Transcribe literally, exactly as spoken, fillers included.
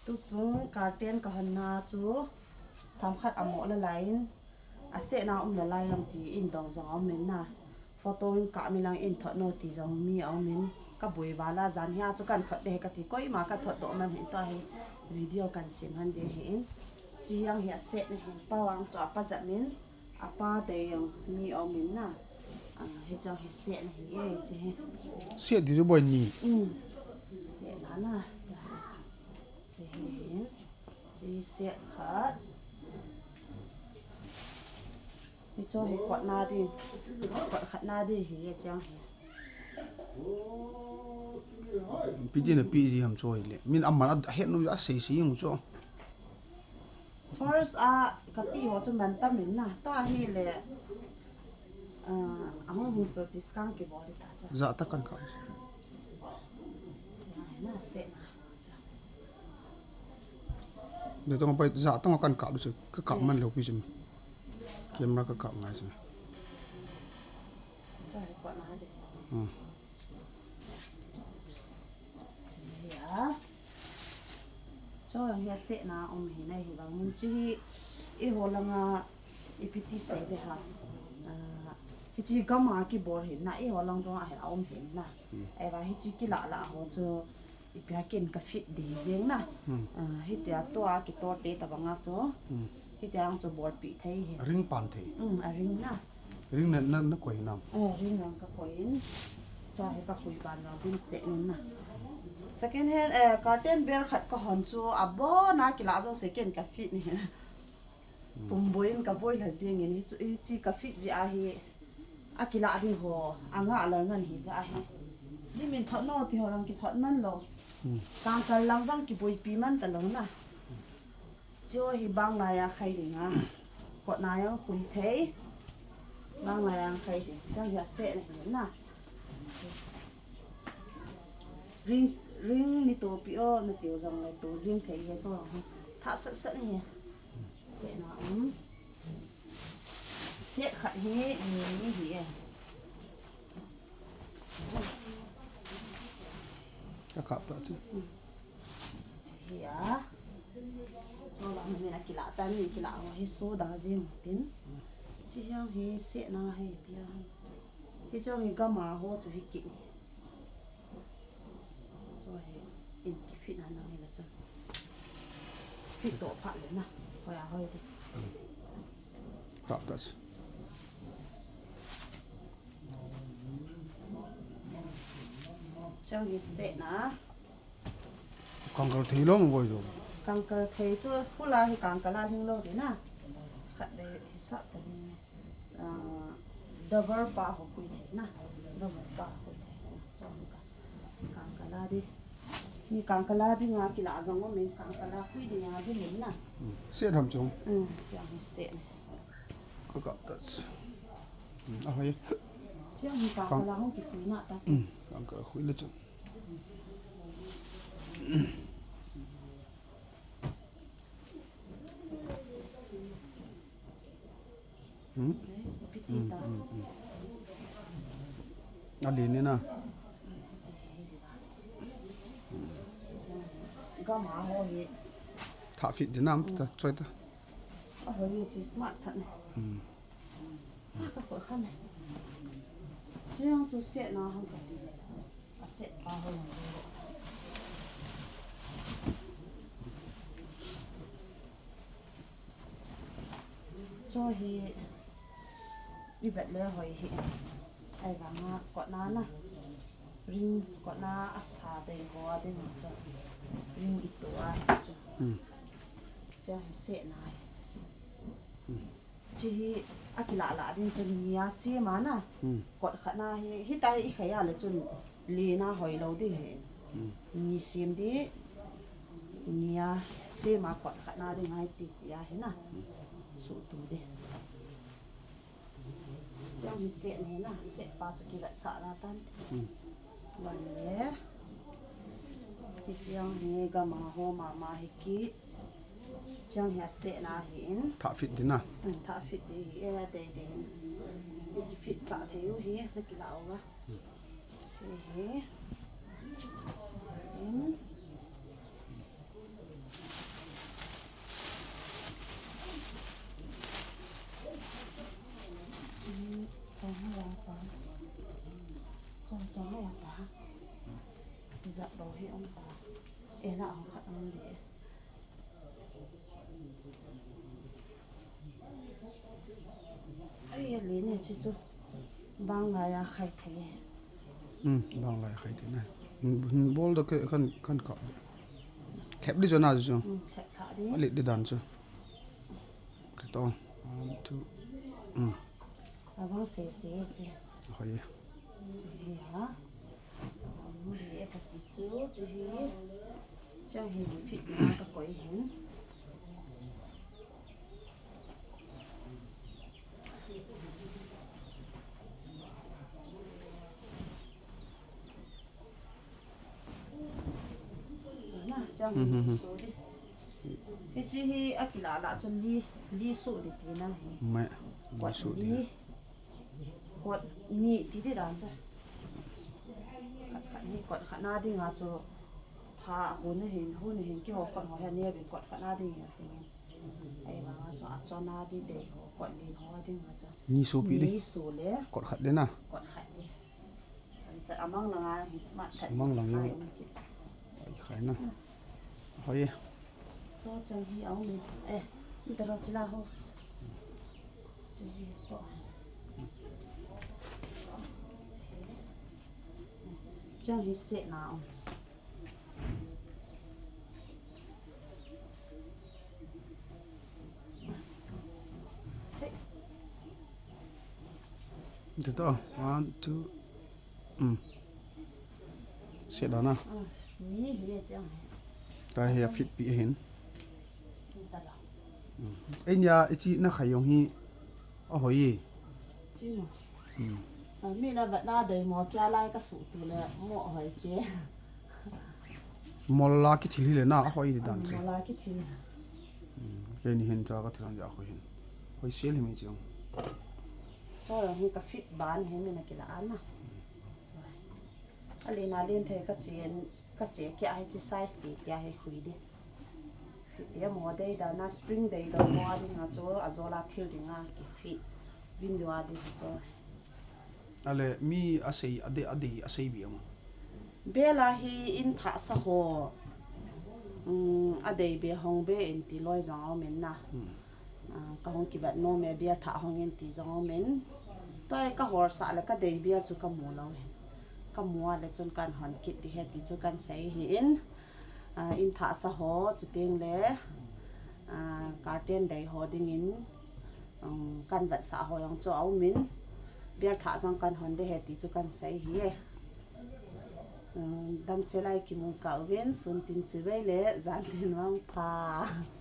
Tuchung curtain kahonna chu themkhat amoh lalai in, asetna um lalai am ti in dong jong aum in na. Photo in kap mi lang in thot no ti jong mi aum in, kaboi vala jan hia chu kan thot de kati, koima kathot doh man hin tua hi video kan sem han de hin. Chi jong hi asetna hin, pa vang chu apa jat min, apa te jong mi aum in na. Ah, hi jong hi setna hi e, chi hi. Set di chu boi ni. Um. Setna na. Chi hi hin. Chi set khat. Hi chu hi kotna di. Kot khatna di hi, hi chang hi. Pi di na pi di ham chu hi le. Min aman a het nu a sei sei jong chu. First a kapi ho chu man tam in na. Ta hi le. Ah, ahung hung chu discount kibol di ta cha. Jat tah kan kap. Chi hi na setna. Dei tong pai jat tong kan kap lu chu, ka kap man lou pi chu. Camera ka kap ngai chu. Cha hi kotna ha je. Hmm. Hi a. Chu hi asetna um hi na hi vang min chi hi eiho langa ipi ti sei de ha. Ah, hichi gam a kibol hi na eiho lang dong a hi aum hi na. Hmm. Ei va hichi kila la ho chu Ipi a ken ka fit di jeng na. Hmm. Ah, hitia tua kitor te tabang a chu. Hmm. Hitia ang chu bolpi thei hi. Ring pan thei. Hmm, a ring na. Ring na, na, na koi nam. Eh, ring ang ka koi in. Tua hi ka khui ban na bin se nun na. Second hand, eh, curtain bel khat ka hon chu abon a kila jo se ken ka fit ni. Pum boi in ka boi la jing in hi chu, hichi ka fit ji a hi. A kila ding ho, a nga la ngan hi ja hi. Di min thot no ti ho lang ki thot man lo. Hmm. Kangkal lang jang ki boipi man ta lo na. Chu hi bang la ya khai ding a. Kot na yang khui thei. Bang la yang khai ding. Jang ya se na hi na. Ring, ring ni to pi o, na tiu jong le to jing thei hi chu. Tha sat sat ni. Setna um. Set khat hi, ni, ni hi e. Ka kap ta chu. Hi a. Chu lang ni a kila ta ni kila ho hi so da jing tin. Chi hiang hi setna hi pia. Hi chu hi gam a ho chu hi ki. Chu hi in ki fit na na hi la chu. Fit to pha le na. Hoi a hoi ti. Tap ta chu. Chu hi setna. Kangkal thei lou mo jo. Kangkal thei chu full a hi kangkal a hing lou di na. Khat le hi sap ta ni. Ah, double pa ho khui thei na. Double pa ho khui thei. Chong ka. Kangkal a di. Ni kangkal a di nga kila jong mo min kangkal a khui di nga di min na. Hmm. Set ham chong. Hmm, chang set. Ka kap ta. Hmm, a hoi. Chang ni kangkal a hung ki khui na ta. Hmm, kangkal khui le chong. Hmm? Hmm, hmm, hmm. A li ni na. Gam a ho hi. Tha fit di nam ta choi ta. A ho hi chi smart tha ni. Hmm. A ka ko khan. Chi yang chu setna hang ka ti. A set pa ho. Chu hi i vet le hoi hi. Ai vang a kotna na. Ring kotna a sa dei ho a dei chu. Ring i to a hi chu. Hmm. Chu hi setna hi. Hmm. Chi hi a kila la ding chun ni a sem a na. Hmm. Kot khat na hi, hi ta hi i khai a le chun li na hoi lo ding hi. Hmm. Ni sem di, ni a sem a kot khat na ding hai ti, ti a hi na. Hmm. Su tu di. Chang hi set ni na, set pa chu kila sa na tan. Hmm. Wan le. Hi chang hi gam a ho mama hi ki. Chang hi a setna hi in. Tha fit di na. Hmm, tha fit di hi e dei dei. Ni ki fit sa thei u hi na kila u va. Hmm. Chi hi. In. Hi om ta. E, la ang khat ang di. Ai, a li ni chi chu. Bang lai a khai thei. Hmm, bang lai khai thei na. Hmm, bol da ke kan, kan ka. Khep di chu na chu. Hmm, khep kha di. A li di dan chu. Ka to. One, two. Hmm. Abang se se chi. Hoi. Chi hi a. Mu le ka ti chu, chi hi. Chang hi fit na ka koi hin. Na, chang hi so di. Hichi hi a kila la chu li, li so di ti na hi. Mai, li Kot so di. Li. Kot ni ti di dan cha. Khat khat ni kot khat na dinga chu. Pha hu na hin, hu na hin ki ho kot ho ha ne bin kot khat na ding ya ti. Ai, ma ma chu a chon a di dei ho, kot lin ho a ding ma chu. Ni so pi di. Ni so le. Kot khat di na. Kot khat di. An cha amang lang a hi smart khat. Amang lang a. Ai, um ki. Ai, khai na. Hoi. Cho chang hi a um ni. Eh, ni ta ro chi la ho. Chi hi ko. Chang hi se na um. Dito, one, two. Um. Sit down na. Ah, ni hi a chang hi. Ta hi a fit pi hin. Ni ta la. Um. Ei nia, i chi na khai jong hi a hoi. Chi mo. Hmm. A, mi na vat na dei mo, kia lai ka su tu le mo hoi che. Mol la ki thil hi le na, a hoi di dan che. Mol la ki thil. Hmm. Ke ni hin cha ka thil an ja hoi hin. Hoi sel hi mi chiang. Cho la hi ka fit ban hi mi na ki la an na. A le na len thei ka chen, ka che kia hi chi size ti kia hi khui di. Fit dia mo dei da na spring dei lo mo a ding a cho a zo la thil ding a ki fit. Window a ding cho. Ale mi a sei, a dei, a dei, a sei bi ang. Bel a hi in tha sa ho. Um, a dei be hong be in ti loi jong a um in na. Hmm. Ah, ka hong kibat nom e, bel tha hong in ti jong a um in. Toi ka hor sa le ka dei bel chu ka mu lo e. Ka mu a le chun kan hon kit di he ti chu kan sei hi in. Ah, in tha sa ho chu ting le. Ah, curtain dei ho ding in. Um, kan vat sa ho jong chu a um in, bel tha jong kan hon de he ti chu kan sei hi e. Um, dam se lai ki mu ka uvin, sun tin chu vei le, jan tin vang pha.